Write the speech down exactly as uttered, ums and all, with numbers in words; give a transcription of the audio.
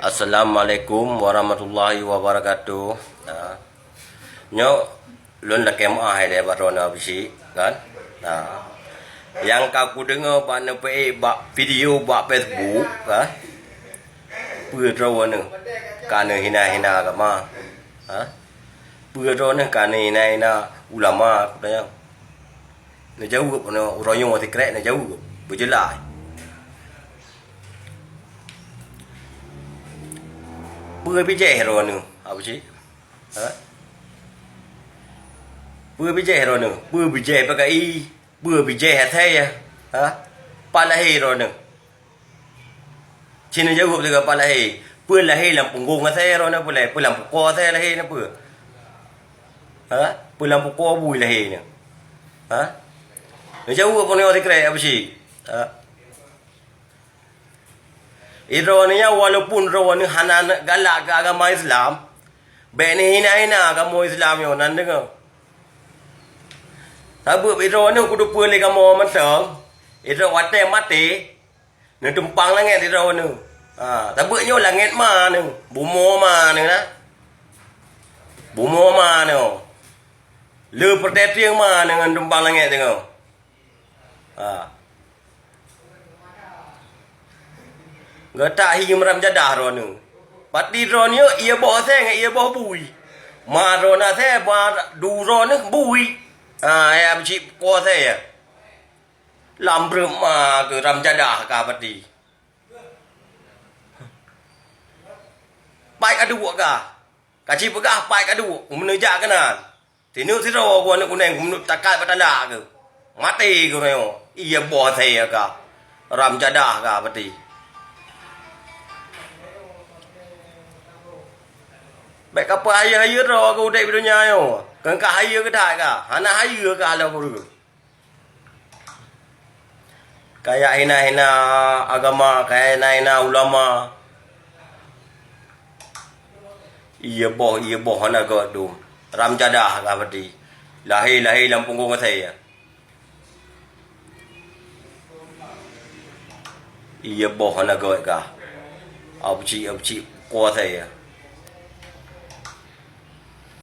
Assalamualaikum warahmatullahi wabarakatuh. Nah, nyoe lôn lakée meu'ah ilée bak droeneuh Abusyik, kan? Nah, nyang ka kudeungoe bak neupeuék bak video bak Facebook, ha? Peue droeneuh ka neuhina-hina agama? Ha? Peue droeneuh ka neuhina-hina ulama, kutanyong? Neujaweueb, uroe nyoe sikrek neujaweueb, beujeulaih. Peue bijéh droeneuh, Abusyik? Ha? Peue bijéh droeneuh? Peue bijéh P K I? Peue bijéh asai, ha? Pat lahé droeneuh? Ci neujaweueb sigoe, pat lahé. Peue lahé lam punggong asai droeneuh, peue lahé, peue lam pukoe asai lahé neuh peue? Ha? Peue lam pukoe bui lahé neuh? Ha? Neujaweueb droeneuh sikrek, Abusyik? Ha? Droeneuh nyan, walaupun droeneuh hana galak keu agama Islam, bék neuhina-hina agama Islam nyoe, nan deungoe. Sabab droeneuh kuteupeue lé kamoe mantong, droe watée maté, neutumpang langét droeneuh. Ha, sabab nyoe langét ma neuh, bumoe ma neuh na. Bumoe ma neuh. Le peureutée tieng ma neuh ngon tumpang langét deungoe. Ha. Geutak hi ramjadah droeneuh. Pati droeneuh ié boh asai ngon ié boh bui. Ma droeneuh asai, ma du droeneuh bui. Ha, ya, beucit pukoe asai ya. Lam breuem ma keu ramjadah ka pati. Pai ka duek ka. Ka ci peugah pai ka duek, meuneuh jak keunan. Tineuk sidroe ku aneuk kuneng, meuneuh takat bak talak keu. Maté keu nyoe. Ié boh asai ka. Ramjadah ka pati. Bék ka peuhayeue-hayeue droe keu udeb di donya nyoe. Keu ka hayeue keu that ka. Hana hayeue ka haloe keu ureuëng. Kajak hina-hina agama, kajak hina-hina ulama. Ié boh, ié boh hana gét dum. Ramjadah ka pati. Lahé-lahé lam punggong asai ya. Ié boh hana gét ka. Abucik-abucik pukoe asai ya.